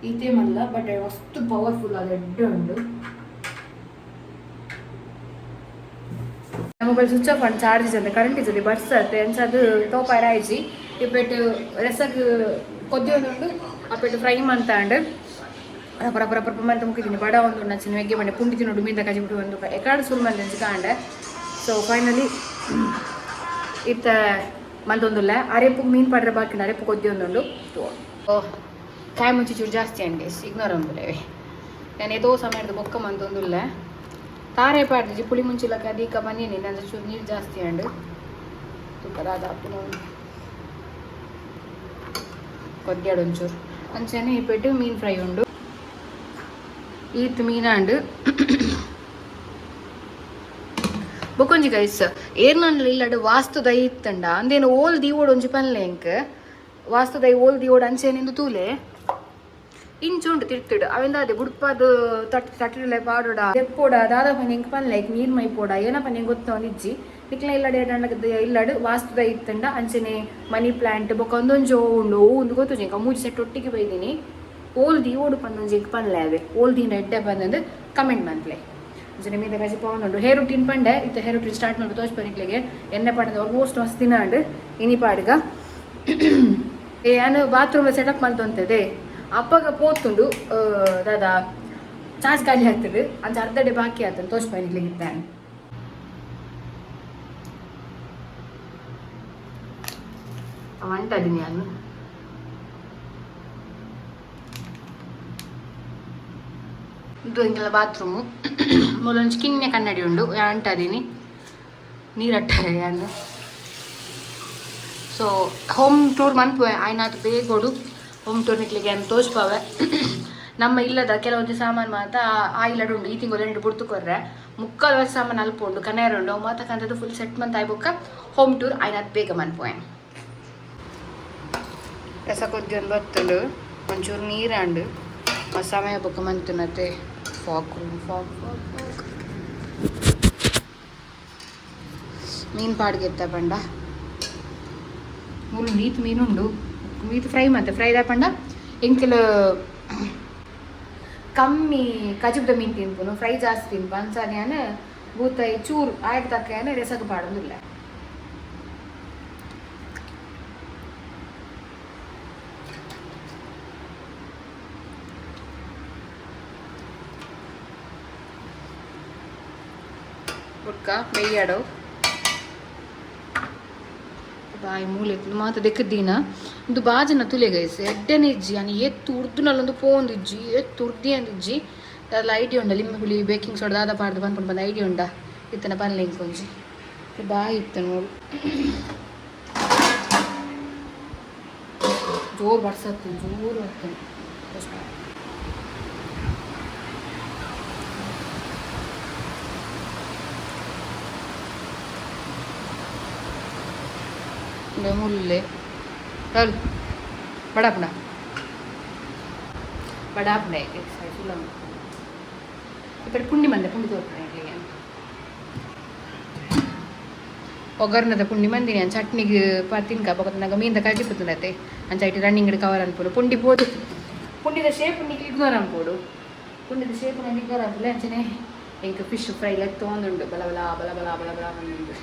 ಈತೇ ಮಲ್ಲ, ಬಟ್ ಮಸ್ತ್ ಪವರ್ಫುಲ್ ಅದು, ಎಡ್ಡೆ ಉಂಡು. ಮೊಬೈಲ್ ಸ್ವಿಚ್ ಆಫ್ ಅಂಡ್ ಚಾರ್ಜ್ ಇಜ್ಜಂದೆ, ಕರೆಂಟ್ ಇಜ್ಜಂದೆ ಬರ್ಸ್ ಅತ್ತೆ ಅದು ತೋಪಾರ ಆಯ್ಜಿ. ಇಪ್ಪೆಟ್ ರಸಗ್ ಕೊದ್ದಿಯೊಂದುಂಡು, ಅಪ್ಪೆಟ್ ಫ್ರೈ ಮಂತಾಂಡ್ ರಪ ರಪ ರಪ ಮಂತ ಮುಕ್ಕಿದ್ದೀನಿ. ಬಡ ಒಂದು ನಚ್ಚಿನ ಮೆಗ್ಗೆ ಬಂಡೆ ಪುಂಡಿ ತಿನ್ನೋಡು ಮೀಂದ ಕಜಿ ಬಿಟ್ಟು ಒಂದು ಎಕಾಡು ಸುಲ್ ಮಂದಿ ಕಾಂಡೆ. ಸೊ ಫೈನಲಿ ಇತ್ತ ಮಂತೊಂದುಲ್ಲ. ಅರೆಪು ಮೀನು ಪಾಡ್ರೆ ಬಾಕಿ, ಅರೆಪು ಕೊದ್ದಿಯೊಂದುಂಡು. ಕಾಯಿ ಮುಂಚಿ ಚೂರು ಜಾಸ್ತಿ ಅಂಡ್ ಇಗ್ನೋರ್ ಅಂಬುಲೇವೆ. ನಾನು ಏತೋ ಸಮಯದ ಬೊಕ್ಕ ಮಂತೊಂದುಲ್ಲ. ತಾರೆ ಪಾಡ್ದಿಜಿ, ಪುಳಿ ಮುಂಚಿಲಕ್ಕ ದೀಕ ಬನ್ನಿ ನಂದು ಚೂರು ನೀರು ಜಾಸ್ತಿ ಅಂಡು ತುಪ್ಪದಾದ ಕೊದ್ಯಾಡು ಒಂಚೂರು. ಅಂಚನೆ ಈ ಪೆಟ್ಟು ಮೀನು ಫ್ರೈ ಉಂಡು. ಈತ್ ಮೀನಾಂಡು. ಬೊಕೊಂಜಿ ಗೈಸ್, ಏರ್ನಂಡ್ಲ ಇಲ್ಲಡ್ ವಾಸ್ತು ದೈ ಇತ್ತಂಡ ಅಂದೇನು ಓಲ್ ದೀವೋಡು ಒಂಜಿ ಪನ್ಲೆ ಎಂಕ್. ವಾಸ್ತು ದೈ ಓಲ್ ದೀವೋಡು ಅಂಚೆನಿಂದು ತೂಲೆ. ಇಂಚುಂಡು ತಿರ್ತಿಡು ಅವೆಂದ ಅದೇ ಬುಡ್ಪಾದ ತಟ್ ತಟ್ಟಿಡಲೆ ಪಾಡೋಡ ದೆಪ್ಪೋಡ ದಾದ ಪನ್ನೆ ಎಂಕ್ ಪನ್ಲೆ. ನೀರ್ ಮೈ ಪೋಡ ಏನ ಪನ್ನೆ ಗೊತ್ತ ಇಜ್ಜಿ. ನಿಕ್ಲ ಇಲ್ಲಡೆ ಇಲ್ಲಡ್ ವಾಸ್ತುದ ಇತ್ತಂಡ ಅಂಚನೆ ಮನಿ ಪ್ಲಾಂಟ್ ಬೊಕ್ಕ ಒಂದೊಂಜಿ ಉಂಡು. ಓ ಉಂದು ಗೊತ್ತುಜಿ ಎಂಕ, ಮೂಜಿ ಸೆಟ್ ಒಟ್ಟಿಗೆ ಬೈದಿನಿ. ಓಲ್ ದೀವೋಡು ಪಂದೊಂಜಿ ಎಂಕ್ ಪನ್ಲೆ. ಅವೆ ಓಲ್ ದೀನ ಎಡ್ಡೆ ಬಂದಂದು ಕಮೆಂಟ್ ಮನ್ಪ್ಲೆ. ಅಂಚನೆ ಮೀದ ಕಜಿ ಪವನುಂಡು. ಹೇರ್ ರುಟೀನ್ ಪಂಡೆ ಇತ್ತೆ ಹೇರ್ ರುಟೀನ್ ಸ್ಟಾರ್ಟ್ ಮಾಡ್ಬೇಕು ತೋಜ್ ಪನಿಕ್ಲೆಗೆ. ಎಣ್ಣೆ ಪಾಡದ ಆಲ್ಮೋಸ್ಟ್ ಮಸ್ತ್ ದಿನ ಅಂಡ್ ಇನಿ ಪಾಡ್ಗ. ಏ ಯಾನ್ ಬಾತ್ರೂಮ್ ಸೆಟಪ್ ಮಲ್ತೊಂತದೆ ಅಪ್ಪಗ ಪೋತುಂಡು ದಾದಾ ಚಾರ್ಜ್ ಖಾಲಿ ಆಗ್ತದೆ. ಅಂಚ ಅರ್ಧಡೆ ಬಾಕಿ ಆತಂದು ತೋಜ್ ಪನಿಕ್ಲೆಗೆ ಇತ್ತಾನೆ. ಅಂಟದಿನಿ ನಾನು. ಇದು ಎಂಕೆಲ್ಲ ಬಾತ್ರೂಮು. ಮೂಲೊಂಜಿ ಕಿನ್ಯ ಕನ್ನಡಿ ಉಂಡು. ಅಂಟದೀನಿ ನೀರಟ್ಟ ಯಾನ್. ಸೊ ಹೋಮ್ ಟೂರ್ ಮನ್ಪುವೆ ಆಯ್ನಾತ್ ಬೇಗೋಡು. ಹೋಮ್ ಟೂರ್ ನಿಕ್ಲಿಗೆ ಏನು ತೋಜ್ಪಾವೆ. ನಮ್ಮ ಇಲ್ಲದ ಕೆಲವೊಂದು ಸಾಮಾನು ಮಾತ ಆ ಇಲ್ಲಡ್ ಉಂಡು. ಈ ತಿಂಗಳು ಎರಡು ಬುಡ್ತು ಕೊರ್ರೆ ಮುಕ್ಕಾಲು ವರ್ಷ ಸಾಮಾನು ಅಲ್ಪ ಉಂಡು, ಕನ್ನೇರು ಉಂಡು. ಅವು ಮಾತಕ್ಕಂಥದ್ದು ಫುಲ್ ಸೆಟ್ ಮಂತ್ ಆಯ್ಬೊಕ್ಕ ಹೋಮ್ ಟೂರ್ ಆಯ್ನಾತ್ ಬೇಗ ಮನ್ಪುವೆ. ರಸ ಕೊದ್ದಿ ಒಂದು ಬತ್ತುಂಡು, ಒಂಚೂರು ನೀರಾಂಡು ಸಮಯ ಬೊಕ್ಕ ಮಂತುನತೆ. Fog room, fog fog fog. ಮೀನು ಪಾಡ್ಗೆತ್ತ ಪಂಡ ಮೂಲು ಮೀತ್ ಮೀನುಂಡು. ಮೀತ್ ಫ್ರೈ ಮತ್ತೆ ಫ್ರೈ ಪಂಡ ಎಂಕೆಲ ಕಮ್ಮಿ ಕಜಿಬ್ದ ಮೀನು ತಿನ್ಪುನು, ಫ್ರೈ ಜಾಸ್ತಿ ತಿನ್ಪ. ಅಂಚಾನೆ ಬೂತಾಯಿ ಚೂರು ಆಯ್ತು ತಕ್ಕ ರೆಸಗ್ ಪಾಡೊಂದಿಲ್ಲ. ಬೊಕ್ಕ ಮೆಯ್ಯಾಡವು ಬಾಯಿ ಮೂಲೆ ಮಾತ ದೆಕ್ಕದೀನ ಇಂದು ಬಾಜನ ತುಲೆ ಗೈಸ್ ಎಡ್ಡೆನೆ ಇಜ್ಜಿ ಯಾನ್ ಏತ್ ಉರ್ದುನಲ್ಲೊಂದು ಪೋವೊಂದಿಜ್ಜಿ ಏತ್ ಉರ್ದಿ ಅಂದಿಜ್ಜಿ ದಾಲ ಐಡಿಯಾ ಉಂಡ ಲಿಂಬೆ ಹುಳಿ ಬೇಕಿಂಗ್ ಸೋಡಾ ದಾದ ಪಾಡ್ದು ಪನ್ಪುಂಡು ಪಂದ್ ಐಡಿಯಾ ಉಂಡ ಇತ್ತನ ಪನ್ಲೆ ಇಂಕೊಂಜಿ ಬಾಯಿ ಇತ್ತ ನೋಡು ಜೋರು ಬರ್ಸತ್ತು ಜೋರು ಬರ್ತದೆ. ಮುಲ್ಲೆ ಚಲ್ ಬಡಾಪಣ ಬಡಾಪಣೆ ఇక్కడ ಪುಂಡಿ ಮಂದೆ ಪುಂಡಿ ತೋರ್ಪುಣ ಇಡ್ಲಿಗೆ ಒಗ್ಗರ್ನದ ಪುಂಡಿ ಮಂದಿನಿ ಅಂಚ ಚಟ್ನಿಗೆ ತಿನ್ಕ ಬೊಕ ಮೀನ್ದ ಕಜಿ ಪುತ್ತುಂಡತೆ ಅಂಚ ಐಟ್ ರನ್ನಿಂಗ್ ಕವರ್ ಅನ್ಪೋಡು ಪುಂಡಿ ಪೋದು ಪುಂಡಿದ ಶೇಪ್ ನಿಕ್ಲ್ ಇಗ್ನೋರ್ ಅನ್ಪೋಡು ಪುಂಡಿದ ಶೇಪ್ ನಂಗೆ ಇಗ್ನೋರ್ ಅನ್ಪುಲೆ ಅಂಚನೆ ಎಂಕ್ ಫಿಶ್ ಫ್ರೈ ಲೆತ್ತೊಂದುಂಡು ಬಲ ಬಲ ಬಲ ಬಲ ಬಲ ಬಲ ಬಂದುಂಡು.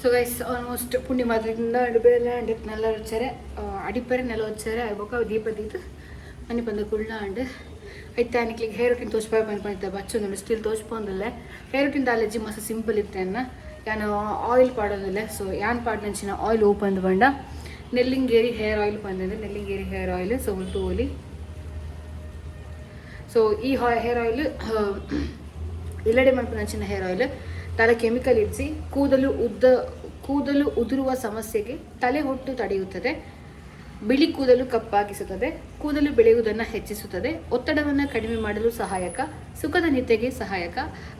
ಸೊ ಗೈಸ್ ಆಲ್ಮೋಸ್ಟ್ ಪುಂಡಿ ಮಾತ್ರದಿಂದ ಅಡುಬೆಲ್ಲ ನೆಲ వచ్చಾರೆ ಅಡಿಪರೆ ನೆಲ వచ్చಾರೆ ಬೊಕ ದೀಪ ದೀತ್ ಮನಿ ಬಂದ ಕುಳ್ಳ ಅಂಡ್ ಐತೆ ಅನಿಕ್ಲಿಗೆ ಹೇರ್ ರೊಟೀನ್ ತೋಚ್ಪಾಯ ಪನ್ಪಂತ ಬಚ್ಚೊಂದುಂಡು ಸ್ಟಿಲ್ ತೋಚ್ಪೊಂದುಲ್ಲೆ ಹೇರ್ ರೊಟೀನ್ ದಾಲಜ್ಜಿ ಮಸ್ತ್ ಸಿಂಪಲ್ ಇತ್ತೆನ್ನ ಯಾನ್ ಆಯಿಲ್ ಪಾಡೊಂದುಲ್ಲೆ. ಸೊ ಯಾನ್ ಪಾಡ್ನಂಚಿನ ಆಯಿಲ್ ಓಪನ್ ಪಂಡ ನೆಲ್ಲಿಂಗೇರಿ ಹೇರ್ ಆಯಿಲ್ ಪಂದಂದ್ರೆ ನೆಲ್ಲಿಂಗೇರಿ ಹೇರ್ ಆಯಿಲ್. ಸೊ ತೋಲಿ ಸೊ ಈ ಹೇರ್ ಆಯಿಲ್ ಇಲ್ಲಡೆ ಮನ್ಪುನಂಚಿನ ಹೇರ್ ಆಯಿಲ್ ತಲೆ ಕೆಮಿಕಲ್ ಇಜ್ಜಿ ಕೂದಲು ಉದುರುವ ಸಮಸ್ಯೆಗೆ ತಲೆ ಹೊಟ್ಟು ತಡೆಯುತ್ತದೆ, ಬಿಳಿ ಕೂದಲು ಕಪ್ಪಾಗಿಸುತ್ತದೆ, ಕೂದಲು ಬೆಳೆಯುವುದನ್ನು ಹೆಚ್ಚಿಸುತ್ತದೆ, ಒತ್ತಡವನ್ನು ಕಡಿಮೆ ಮಾಡಲು ಸಹಾಯಕ, ಸುಖದ ನಿದ್ದೆಗೆ ಸಹಾಯಕ,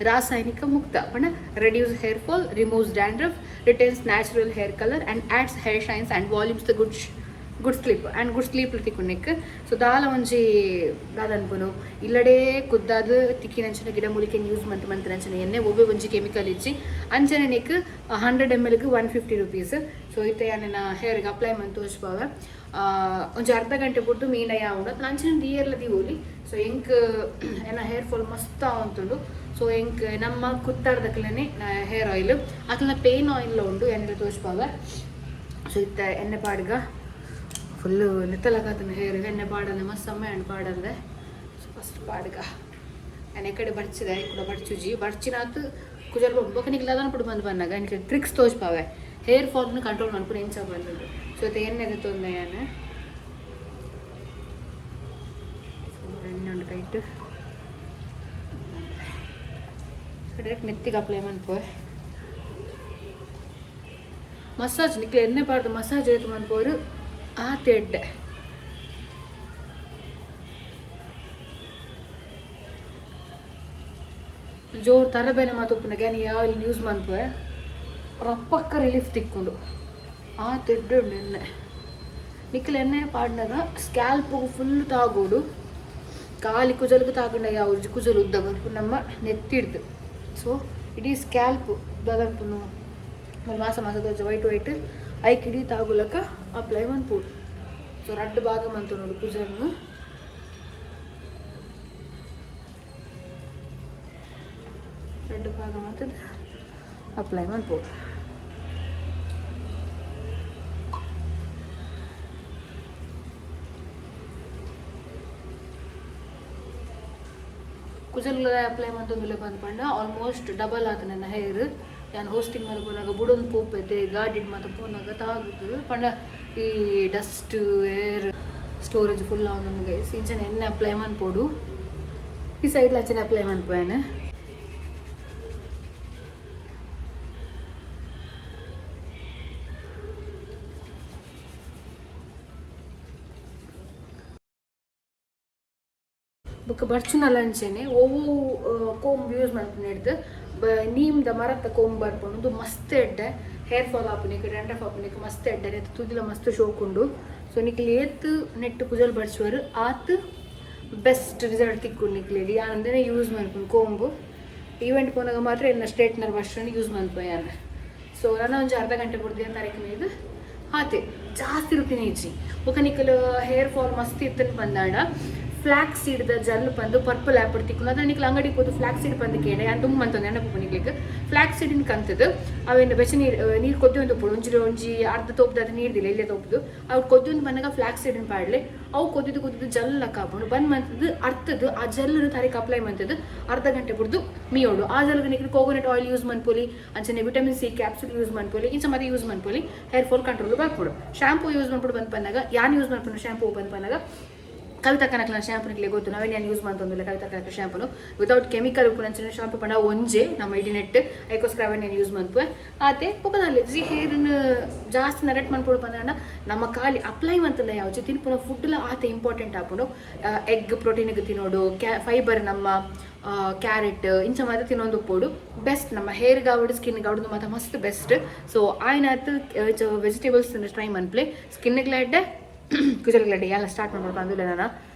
ರಾಸಾಯನಿಕ ಮುಕ್ತ ಪಂಡ reduce hair fall, removes dandruff, retains natural hair colour and adds hair shines and volumes the good good sleep and good sleep ತಿಕ್ಕುನೆಕ್. So ದಾಲ ಒಂಜಿ ದಾದ ಅನ್ಪುನು ಇಲ್ಲಡೆ ಕುದ್ದಾದ ತಿಕ್ಕಿನಂಚಿನ ಗಿಡಮೂಲಿಕೆ ಯೂಸ್ ಮಂತ್ ಮಂತ್ನಂಚಿನ ಎಣ್ಣೆ ಒಬ್ಬೆ ಒಂಜಿ ಕೆಮಿಕಲ್ ಇಜ್ಜಿ ಅಂಚನೆ ನೆಕ್ 100 ml 150 rupees. So ಇತ್ತೆ ಯಾನ್ ಹೇರ್ಗೆ ಅಪ್ಲೈ ಮಂತ್ ತೋಜ್ಪಾವೆ ಒಂಜಿ ಅರ್ಧ ಗಂಟೆ ಬುಡ್ದು ಮೀನ ಯಾವುಂಡು ಅಂಚನೆ ದಿಯರ್ಲ ದಿವೋಲಿ. ಸೊ ಎಂಕ್ ಎನ್ನ ಹೇರ್ ಫಾಲ್ ಮಸ್ತ್ ಆವೊಂತುಂಡು. ಸೊ ಎಂಕ್ ನಮ್ಮ ಕುತ್ತಾರ್ದಕ್ಲೆನೆ ಹೇರ್ ಆಯಿಲ್ ಅಕ್ಲೆನ ಪೇನ್ ಆಯಿಲ್ ಉಂಡು ಎಣ್ಣೆ ತೋಜ್ಪಾವೆ. ಸೊ ಇತ್ತೆ ಎಣ್ಣೆ ಪಾಡ್ಗ ಫುಲ್ಲು ನೆತ್ತಲಗಾತನ ಹೇರ್ ಎಣ್ಣೆ ಪಾಡಂದೆ ಮಸ್ತ್ ಸಮಯ ಉಂಡು ಪಾಡಂದೆ. ಸೊ ಫಸ್ಟ್ ಪಾಡ್ಗ ಎಣ್ಣೆ ಕಡೆ ಬರ್ಚಿದೆ ಕೂಡ ಬರ್ಚುಜಿ ಬರ್ಚಿನಾತ್ ಕುಜಲ್ ಬೊಕ ನಿಕ್ಲ ಪುಡು ಬಂದು ಬಂದಾಗ എനിക്ക് ಟ್ರಿಕ್ಸ್ ತೋಜ್ಪಾವೆ ಹೇರ್ ಫಾಲ್ನ ಕಂಟ್ರೋಲ್ ಮನ್ಪುನ ಎಂಚ ಬಂದುಂಡು. ಸೊ ಇತ್ತೆ ಎಣ್ಣೆ ತೊಂದೆ ಯಾನ್ ಎಣ್ಣೆ ಉಂಡು ಕೈಟ್ ಡೈರೆಕ್ಟ್ ನೆತ್ತಿಗೆ ಅಪ್ಲೈ ಮನ್ಪುವೆ ಮಸಾಜ್ ನಿಕ್ಲೆ ಎಣ್ಣೆ ಪಾಡ್ದು ಮಸಾಜ್ ಏತ್ ಮನ್ಪುವರು ಆತ್ ಎಡ್ಡೆ. ಜೋರು ತರಬೇನೆ ಮಾತು ಉಪ್ಪುನ ಯಾನ್ ಈ ಆಯಿಲ್ ಯೂಸ್ ಮನ್ಪುವೆ ರಪ್ಪಕ್ಕ ರಿಲೀಫ್ ತಿಕ್ಕೊಂಡು ಆತ್ ಎಡ್ಡೆ ಉಂಡು ಎಣ್ಣೆ. ನಿಕ್ಲೆ ಎಣ್ಣೆ ಪಾಡ್ನಗ ಸ್ಕ್ಯಾಲ್ಪ್ ಫುಲ್ ತಾಗೋಡು ಖಾಲಿ ಕುಜಲ್ಗ್ ತಾಗುಂಡ ಯಾವ ಕುಜಲ್ ಉದ್ದ ಬರ್ಪು ನಮ್ಮ ನೆತ್ತಿಡ್ದು. ಸೊ ಇಡೀ ಸ್ಕ್ಯಾಲ್ಪ್ ದಾದನ್ಪುನು ಮಾಸ ಮಾಸ ತೋಜ ವೈಟ್ ವೈಟ್ ಐಕ್ ಇಡೀ ತಾಗುಲಕ ಅಪ್ಲೈ ಮನ್ಪೊಡು. ಸೊ ರಡ್ಡ್ ಭಾಗ ಮಂತೊನೊಡು ಕುಜಲ್ನು. ರಡ್ಡ್ ಭಾಗ ಮಂತುದು ಅಪ್ಲೈ ಮನ್ಪೊಡು. ಕುಜಲ್ ಅಪ್ಲೈ ಮಂತೊಂದುಲ್ಲೆ ಪಂದ್ ಆಲ್ಮೋಸ್ಟ್ ಡಬಲ್ ಆತ ನನ್ನ ಹೇರ್. ಯಾನ್ ಹೋಸ್ಟಿಂಗ್ ಮಲ್ಪುನಗ ಪೋನಾಗ ಬುಡೊಂದು ಪೋಪೆತೆ ಗಾಡಿಡ್ ಮಾತ ಪೋನಾಗ ತಾಗುದು ಪಂಡ ಈ ಡಸ್ಟ್ ಏರ್ ಸ್ಟೋರೇಜ್ ಫುಲ್ ಆವೊಂದುಂಡು ಗೈಸ್. ಇಂಚನೆ ಎಣ್ಣೆ ಅಪ್ಲೈ ಮನ್ಪೊಡು ಈ ಸೈಡ್ ಅಂಚನೆ ಅಪ್ಲೈ ಮನ್ಪುವೆನ್. ಬೊಕ್ಕ ಬರ್ಚುನಲ ಅಂಚನೆ ಒವು ಕೋಂಬ್ ಯೂಸ್ ಮನ್ಪುನೆಡ್ದ್ ನೀಮ್ದ ಮರತ್ತ ಕೋಂಬ್ ಬರ್ಪುಂಡು ಉಂದು ಮಸ್ತ್ ಎಡ್ಡೆ ಹೇರ್ ಫಾಲ್ ಆಪುನೆಕ್ ಡ್ಯಾಂಡ್ರಫ್ ಆಪುನೆಕ್ ಮಸ್ತ್ ಎಡ್ಡೆ ನೆತ್ತ ತುದಿಲ ಮಸ್ತ್ ಶೋಕುಂಡು. ಸೊ ನಿಕ್ಲ್ ಏತ್ ನೆಟ್ ಕುಜಲ್ ಬಡ್ಸುವರು ಆತ್ ಬೆಸ್ಟ್ ರಿಸಲ್ಟ್ ತಿಕ್ಕು ನಿಕ್ಲೆಗ್. ಯಾನ್ ಅಂದನೆ ಯೂಸ್ ಮನ್ಪುನು ಕೋಂಬು. ಈವೆಂಟ್ ಪೋನಾಗ ಮಾತ್ರ ಎನ್ನ ಸ್ಟ್ರೇಟ್ನರ್ ವರ್ಷನ್ ಯೂಸ್ ಮನ್ಪುವೆ ಯಾನ್. ಸೊ ನನ್ನ ಒಂಜಿ ಅರ್ಧ ಗಂಟೆ ಬುಡ್ದು ತರೆಕ್ ಮೀದ್ ಆತೆ, ಜಾಸ್ತಿ ರುಟೀನ್ ಇಜ್ಜಿ. ಬೊಕ ನಿಕಲ್ ಹೇರ್ ಫಾಲ್ ಮಸ್ತ್ ಇತ್ತನ್ ಪಂದಾಂಡ ಫ್ಲಾಕ್ಸ್ ಸೀಡ್ದ ಜಲ್ ಪಂದು ಪರ್ಪಲ್ ಆ್ಯಪ್ ತಿಕ್ಕುನು. ಅದನ್ನ ನಿಕ್ಲ್ ಅಂಗಡಿ ಪೋದು ಫ್ಲಾಕ್ಸ್ ಸೀಡ್ ಪಂದು ಕೇಂಡೆ, ಯಾನ್ ದುಂಬು ಮಂತೊಂದು ನೆನಪು ನಿಕ್ಲೆಗ್. ಫ್ಲಾಕ್ಸ್ ಸೀಡಿನ ಕಂತದು ಅವೆನ್ ಬೆಚ್ಚ ನೀರು ನೀರು ಕೊದ್ದಿ ಒಂದು ಉಪ್ಪುಡು ಒಂಜಿ ಒಂಜಿ ಅರ್ಧ ತೋಪುದು, ಅದು ನೀರ್ದಿಲ್ಲ ಇಲ್ಲೇ ತೋಪುದು. ಅವು ಕೊದ್ದಿ ಬಂದಾಗ ಫ್ಲಾಕ್ಸ್ ಸೀಡಿನ ಪಾಡ್ಲೆ, ಅವು ಕೊದ್ದಿದ್ದು ಕೊದ್ದಿದ್ದು ಜಲ್ ಆಪುಂಡು. ಬಂದ್ ಮಂತದ್ದು ಅರ್ಥದ್ದು ಆ ಜಲ್ಲನ್ನು ತರೆಕ್ ಅಪ್ಲೈ ಮಂತದ್ದು ಅರ್ಧ ಗಂಟೆ ಬುಡ್ದು ಮೀಯೋಡು. ಆ ಜಲ್ಗ್ ನಿಕ್ಲ್ ಕೋಕೋನಟ್ ಆಯಿಲ್ ಯೂಸ್ ಮನ್ಪೊಲಿ, ಅಂಚನೆ ವಿಟಮಿನ್ ಸಿ ಕ್ಯಾಪ್ಸುಲ್ ಯೂಸ್ ಮನ್ಪೊಲಿ, ಇಂಚ ಮಾತ ಯೂಸ್ ಮನ್ಪೊಲಿ. ಹೇರ್ ಫಾಲ್ ಕಂಟ್ರೋಲ್ ಬರ್ಪುಂಡು. ಶಾಂಪೂ ಯೂಸ್ ಮನ್ಪುಡು ಬಂದ್ ಪನ್ನಾಗ, ಯಾನ್ ಯೂಸ್ ಮನ್ಪುನು ಶಾಂಪೂ ಬಂದ್ ಪನ್ನಾಗ ಕವಿತಾ ಕನಕ್ಲ ಶಾಂಪೂ ನಿಕ್ಲೆ ಗೊತ್ತು, ನಾವೇನು ಯಾನ್ ಯೂಸ್ ಮಂತೊಂದುಲ್ಲ ಕವಿತಾ ಕನಕ ಶಾಂಪೂನು. ವಿತೌಟ್ ಕೆಮಿಕಲ್ ಉಪ್ಪುನಂಚಿನ ಶಾಂಪೂ ಪಂಡ ಒಂಜೆ ನಮ್ಮ ಇಡೀ ನೆಟ್, ಐಕೋಸ್ಕರ ಅವೆನ್ ಯಾನ್ ಯೂಸ್ ಮನ್ಪುವೆ. ಆತೆ ಬೊಕ ಜಿ ಹೇರ್ನ್ ಜಾಸ್ತಿ ನರೆಟ್ ಮನ್ಪೊಡು ಪಂಡ ನಮ್ಮ ಖಾಲಿ ಅಪ್ಲೈ ಮಂತುಂಡ ಯಾವ್ಜಿ, ತಿನ್ಪುನ ಫುಡ್ಲ ಆತೆ ಇಂಪಾರ್ಟೆಂಟ್ ಆಪುಂಡು. ಎಗ್ ಪ್ರೋಟೀನ್ಗೆ ತಿನ್ನೋಡು, ಫೈಬರ್ ನಮ್ಮ ಕ್ಯಾರೆಟ್ ಇಂಚ ಮಾತ ತಿನ್ನೊಂದು ಉಪ್ಪೋಡು ಬೆಸ್ಟ್. ನಮ್ಮ ಹೇರ್ ಗಾವಡು ಸ್ಕಿನ್ ಗಾವಡು ಮಾತ ಮಸ್ತ್ ಬೆಸ್ಟ್. ಸೊ ಆಯ್ನಾತ್ ವೆಜಿಟೇಬಲ್ಸ್ ಟ್ರೈ ಮನ್ಪ್ಲೆ, ಸ್ಕಿನ್ ಗ್ಲಾಡ್ ಕುಜಲ್ ಗ್ಲಾಡ್. ಎಲ್ಲ ಸ್ಟಾರ್ಟ್ ಮಾಡ್ಬೇಕು ಅಂದಿಲ್ಲ ನಾನು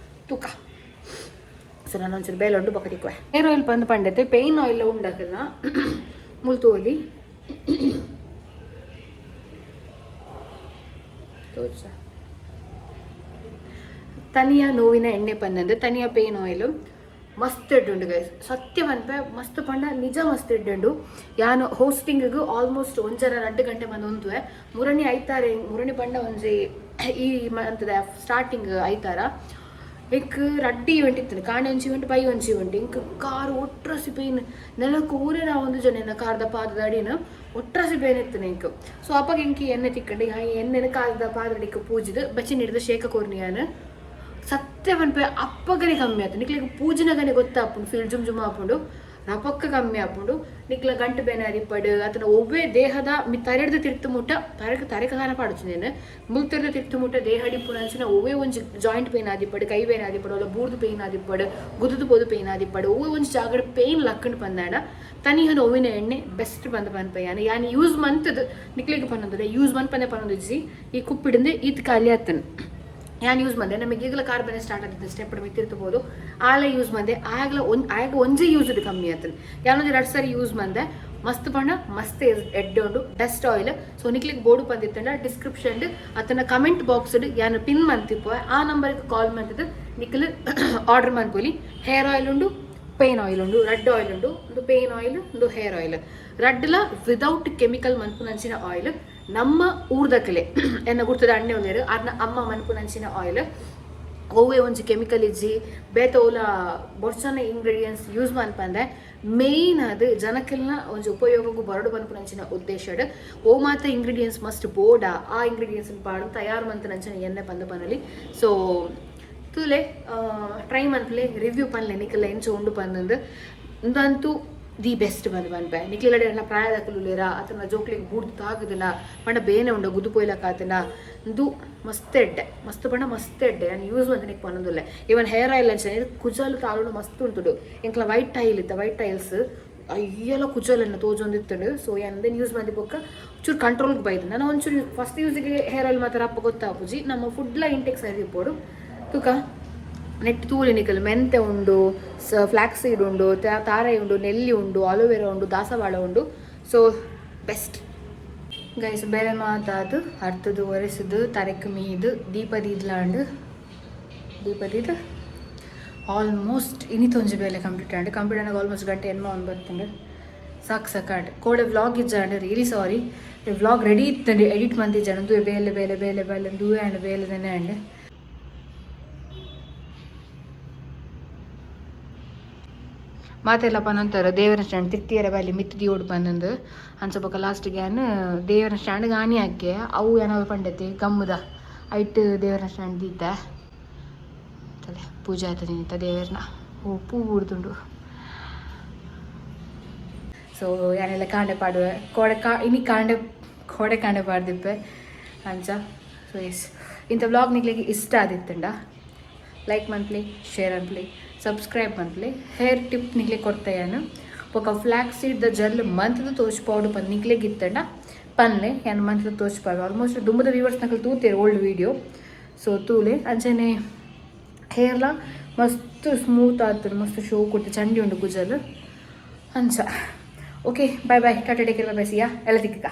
ತೂಕ. ಸೊ ನಾನು ಒಂಚೂರು ಬೇಲೆ ಉಂಡು, ಬೊಕ ತಿಕ್ಕುವೆ. ಹೇರ್ ಆಯಿಲ್ ಬಂದು ಪಂಡತೆ ಪೇಯ್ನ್ ಆಯಿಲ್ ಉಂಡಾಕಲ್ನ ಮುಲ್ತುವಲಿ ತೋಚ ತನಿಯ ನೋವಿನ ಎಣ್ಣೆ ಪನ್ನಂದು ತನಿಯ ಪೇಯ್ನ್ ಆಯಿಲ್ ಮಸ್ತ್ ಎಡ್ಡುಂಡು ಗೈಸ್. ಸತ್ಯ ಪನ್ಪೆ, ಮಸ್ತ್ ಪಂಡ ನಿಜ ಮಸ್ತ್ ಎಡ್ಡುಂಡು. ಯಾನ್ ಹೋಸ್ಟಿಂಗ್ ಆಲ್ಮೋಸ್ಟ್ ಒಂಜರ 2 ಗಂಟೆ ಬಂದು ಉಂತುವೆ. ಮುರಣಿ ಐತಾರೆ, ಮುರಣಿ ಪಂಡ ಒಂಜಿ ಈ ಮಂತದ ಸ್ಟಾರ್ಟಿಂಗ್ ಐತಾರ ಎಂಕ್ ರಡ್ಡ್ ಇವೆಂಟ್ ಇತ್ತು, ಕಾಣೆ ಒಂಜಿ ಇವೆಂಟ್, ಬೈ ಒಂಜಿ ಇವೆಂಟ್. ಎಂಕ್ ಕಾರ್ ಒಟ್ರಸಿ ಪೇನ್, ನೆಲಕ್ ಊರೇ ನಾ ಒಂದು ಜನ ಎನ್ನ ಕಾರ್ದ ಪಾದದ ಅಡಿನ ಒಟ್ರಸಿ ಪೇನ್ ಇತ್ತು ಎಂಕ್. ಸೊ ಅಪ್ಪಗ ಎಂಕ್ ಎಣ್ಣೆ ತಿಕ್ಕಂಡು ಆ ಎಣ್ಣೆನ ಕಾರದ ಪಾದಡಿಕ್ ಪೂಜಿದ್ ಬಚ್ಚಿ ನೀಡ್ದು ಶೇಕ ಕೊರ್ನಿಯಾನ. ಸತ್ಯ ಪನ್ಪೆ ಅಪ್ಪಗನೆ ಕಮ್ಮಿ ಆತು. ನಿಕ್ಲೆಗ್ ಪೂಜಿನಗನೆ ಗೊತ್ತಾಪುಂಡು, ಫೀಲ್ ಜುಮ್ ಜುಮ್ ಆಪುಂಡು, ರಪಕ್ಕ ಕಮ್ಮಿ ಆಪುಂಡು. ನಿಕ್ಲ ಗಂಟು ಬೇನೆ ಅರಿಪಡು ಅತನ ಒವ್ವೇ ದೇಹದ ಮಿ ತರೆಡ್ದು ತಿರ್ತು ಮುಟ್ಟ ತರೆಕ್ ತರೆಕ ದಾನ ಪಾಡುಚು ನೇನು ಮುಲ್ತೆರ್ದು ತಿರ್ತು ಮುಟ್ಟ ದೇಹ ಡಿಪ್ಪುನಂಚಿನ ಒವ್ವೇ ಒಂಜಿ ಜಾಯಿಂಟ್ ಪೇನ್ ಆದಿಪ್ಪಡು, ಕೈ ಬೇನೆ ಆದಿಪ್ಪಡು, ಅಲ್ಲ ಬೂರ್ದು ಪೇನ್ ಆದಿಪ್ಪಡು, ಗುದುದು ಪೋದು ಪೇನ್ ಆದಿಪ್ಪಡು, ಒವ್ವೇ ಒಂಜಿ ಜಾಗಡ್ ಪೇನ್ ಲಕ್ಕಂಡು ಪಂದಾಂಡ ತನಿಹ ನೋವಿನ ಎಣ್ಣೆ ಬೆಸ್ಟ್ ಬಂದು ಪನ್ಪೆ. ಯಾನ್ ಯಾನ್ ಯೂಸ್ ಮಂತದು ನಿಕ್ಲೆಗ್ ಪನ್ನೊಂದುಲ್ಲೆ, ಯೂಸ್ ಮನ್ಪಂದೆ ಪನ್ನೊಂದಿಜ್ಜಿ. ಈ ಕುಪ್ಪಿಡಿಂದ ಈತ್ ಖಾಲಿ ಆತನ್ ಯಾನ್ ಯೂಸ್ ಮಂದೆ. ನಮಗೆ ಈಗಲ ಕಾರ್ ಬೇನೆ ಸ್ಟಾರ್ಟ್ ಆದಿತ್ತು, ಸ್ಟೆಪ್ ಮಿತ್ತಿರ್ತಬೋದು ಆಲ ಯೂಸ್ ಮಂದೆ. ಆಗಲ ಒಂದ್ ಆಗ ಒಂಜೆ ಯೂಸ್ ಇದು ಕಮ್ಮಿ ಆತನ್. ಯಾನೊಂದು 2 ಸಾರಿ ಯೂಸ್ ಮಂದೆ, ಮಸ್ತ್ ಪಂಡ ಮಸ್ತ್ ಎಡ್ಡೆ ಉಂಡು, ಬೆಸ್ಟ್ ಆಯಿಲ್. ಸೊ ನಿಕ್ಲಿಗ್ ಬೋರ್ಡು ಬಂದಿತ್ತಂಡ ಡಿಸ್ಕ್ರಿಪ್ಷನ್ ಅತನ ಕಮೆಂಟ್ ಬಾಕ್ಸ್ ಯಾನ್ ಪಿನ್ ಮಂತಿಪ್ಪು, ಆ ನಂಬರ್ಗೆ ಕಾಲ್ ಮಂತಿದ್ದು ನಿಕ್ಲು ಆರ್ಡರ್ ಮನ್ಪೊಲಿ. ಹೇರ್ ಆಯಿಲ್ ಉಂಡು, ಪೇನ್ ಆಯಿಲ್ ಉಂಡು, ರೆಡ್ ಆಯಿಲ್ ಉಂಡು, ಒಂದು ಪೇನ್ ಆಯಿಲ್, ಒಂದು ಹೇರ್ ಆಯಿಲ್. ರಡ್ಡ್ಲ ವಿದೌಟ್ ಕೆಮಿಕಲ್ ಮನ್ಪುನಂಚಿನ ಆಯಿಲ್. ನಮ್ಮ ಊರ್ದಕಲೆ ಎನ್ನ ಗುರ್ತದ ಅಣ್ಣೆ ಉಲ್ಲೆರ್, ಅರ್ನ ಅಮ್ಮ ಮನ್ಪುನಂಚಿನ ಆಯಿಲ್. ಒವ್ವೆ ಒಂಜಿ ಕೆಮಿಕಲ್ ಇಜ್ಜಿ, ಬೇತೆ ಓಲ ಬೊಡ್ಚನ ಇಂಗ್ರೀಡಿಯೆಂಟ್ಸ್ ಯೂಸ್ ಮನ್ಪಂದೆ ಮೇಯ್ನ್ ಅದು ಜನಕ್ಕೆಲ್ಲ ಒಂಜಿ ಉಪಯೋಗಕ್ಕೂ ಬರಡು ಪನ್ಪುನಂಚಿನ ಉದ್ದೇಶಡ್ ಓ ಮಾತ ಇಂಗ್ರೀಡಿಯೆಂಟ್ಸ್ ಮಸ್ಟ್ ಬೋಡ ಆ ಇಂಗ್ರೀಡಿಯೆಂಟ್ಸ್ ಪಾಡು ತಯಾರು ಮಂತನಂಚಿನ ಎಣ್ಣೆ ಪಂದು ಪನಲಿ. ಸೊ ತೂಲೆ ಟ್ರೈ ಮನ್ಪುಲೆ, ರಿವ್ಯೂ ಪನ್ಲೆ ನಿಕಲ್ಲ ಎಂಚ ಉಂಡು ಪಂದಂದು. ಉಂದಂತೂ the best ಬಂದು ಪನ್ಪೆ. ನಿಕ್ಲೆಡ ಎಲ್ಲ ಪ್ರಾಯದಕುಲು ಉಲ್ಲೆರಾ ಅತನ ಜೋಕ್ಲೆಗ್ ಬೂರ್ದು ತಾಗುದಿಲ್ಲ ಪಂಡ ಬೇನೆ ಉಂಡು ಗುದ್ದು ಪೊಯ್ಲಕಾತನ, ಉಂದು ಮಸ್ತ್ ಎಡ್ಡೆ, ಮಸ್ತ್ ಪಂಡ ಮಸ್ತ್ ಎಡ್ಡೆ. ಯಾನ್ ಯೂಸ್ ಮಂತಿನಿಕ್ ಪನೊಂದುಲ್ಲೆ. ಈವನ್ ಹೇರ್ ಆಯಿಲ್ ಅಂಚನೆ ಕುಜಲ್ ತಾಳುಡು ಮಸ್ತ್ ಉಂತುಡು. ಎಂಕ್ಲ ವೈಟ್ ಟೈಲ್ ಇತ್ತ, ವೈಟ್ ಟೈಲ್ಸ್ ಅಯ್ಯಲ ಕುಜಲನ್ನು ತೋಜೊಂದಿತ್ತುಂಡು. ಸೊ ಯಾನ್ ಉಂದೆನ್ ಯೂಸ್ ಮಂತಿ ಬೊಕ್ಕ ಚೂರು ಕಂಟ್ರೋಲ್ಗೆ ಬೈದು. ನಾನು ಒಂಚೂರು ಫಸ್ಟ್ ಯೂಸಿಗೆ ಹೇರ್ ಆಯಿಲ್ ಮಾತ್ರ ಅಪ್ಪ ಗೊತ್ತಾಪುಜಿ, ನಮ್ಮ ಫುಡ್ಲ ಇಂಟೆಕ್ ಸರಿ ಇಪ್ಪೊಡು. ತುಕ ನೆಟ್ ತೂಲಿ ನಿಕಲ್ ಮೆಂತೆ ಉಂಡು, ಫ್ಲಾಕ್ಸ್ ಸೀಡ್ ಉಂಡು, ತಾರೆ ಉಂಡು, ನೆಲ್ಲಿ ಉಂಡು, ಅಲೋವೆರಾ ಉಂಡು, ದಾಸವಾಳ ಉಂಡು. ಸೊ ಬೆಸ್ಟ್ ಗೈಸ್. ಬೇರೆ ಮಾತಾದು ಅರ್ತದು ಒರೆಸುದು ತರೆಕ್ ಮೀದು ದೀಪ ದೀದ್ಲಾಂಡು, ದೀಪ ದೀದ್ ಆಲ್ಮೋಸ್ಟ್ ಇನಿತೊಂಜಿ ಬೇಲೆ ಕಂಪ್ಲೀಟ್ ಆಂಡ್. ಕಂಪ್ಲೀಟ್ ಆನಾಗ ಆಲ್ಮೋಸ್ಟ್ ಗಂಟೆ ಎನ್ಮ ಒಂಬತ್ತಂಡು. ಸಾಕು ಸಾಕಾಂಡ್. ಕೋಡೆ ವ್ಲಾಗ್ ಇಜ್ಜಾಂಡ್, ರಿಯಲಿ ಸಾರಿ. ವ್ಲಾಗ್ ರೆಡಿ ಇತ್ತಂಡು, ಎಡಿಟ್ ಮಂತಿಜ್ಜಾಂಡ್. ಬೇಲೆ ಬೇಲೆ ಬೇಲೆ ಬೇಲೆ ದೂವೆ ಆಂಡ್ ಬೇಲೆ ದನೆ ಆಂಡ್. ಮಾತೆಲ್ಲ ಪನೊಂತಾರ ದೇವರ ಸ್ಟ್ಯಾಂಡ್ ತಿರ್ತಿಯರ ಬಲ್ಲಿ ಮಿತ್ತು ದಿಯೋಡು ಪನ್ನೊಂದು ಅಂಚ. ಬೊಕ ಲಾಸ್ಟಿಗೆ ಯಾನ್ ದೇವರ ಸ್ಟ್ಯಾಂಡ್ ಗಾಣಿ ಹಾಕೆ, ಅವು ಏನೋ ಪಂಡತೆ ಗಮ್ಮುದ ಐಟ್ ದೇವರ ಸ್ಟ್ಯಾಂಡ್ ದೀತೆ. ತಲೆ ಪೂಜೆ ಆಯ್ತದೆ ನಿಂತ ದೇವರನ. ಓ ಪೂ ಬೂಡ್ದುಂಡು. ಸೊ ಯಾನೆಲ್ಲ ಕಾಂಡೆ ಪಾಡುವೆ ಕೋಡೆ ಕಾ ಇನಿ ಕಾಂಡೆ ಕೋಡೆ ಕಾಂಡೆ ಪಾಡ್ದಿಪ್ಪೆ ಅಂಚ. ಸೊ ಎಸ್, ಇಂಥ ವ್ಲಾಗ್ ನಿಕ್ಲೆಗ್ ಇಷ್ಟ ಆದಿತ್ತಂಡ ಲೈಕ್ ಮನ್ಪ್ಲೆ, ಶೇರ್ ಅನ್ಪ್ಲೆ, ಸಬ್ಸ್ಕ್ರೈಬ್ ಮನ್ಪ್ಲೆ. ಹೇರ್ ಟಿಪ್ ನಿಕ್ಲೆ ಕೊಡ್ತೆ ಯಾನ್. ಬೊಕ ಫ್ಲಾಕ್ಸ್ ಸೀಡ್ the gel ಮಂತ್ದ ತೋಚ್ಪಾವೊಡು ಪಂದ್ ನಿಕ್ಲೆಗ್ ಇತ್ತಂಡ ಪನ್ಲೆ, ಯಾನ್ ಮಂತ್ದ ತೋಚ್ಪಾವೆ. ಆಲ್ಮೋಸ್ಟ್ ದುಂಬುದ ವ್ಯೂವರ್ಸ್ ನಕಲ್ ತೂತೆರ್ ಓಲ್ಡ್ ವೀಡಿಯೋ. ಸೊ ತೂಲೆ, ಅಂಚನೆ ಹೇರ್ಲ ಮಸ್ತ್ ಸ್ಮೂತ್ ಆತುಂಡು, ಮಸ್ತ್ ಶೋ ಕೊಟ್ಟು ಚಂಡಿ ಉಂಡು ಕುಜಲ್ ಅಂಚ. Okay, bye bye, tata, take care, bye bye, see ya. ಎಲ್ಲ ತಿಕ್ಕ.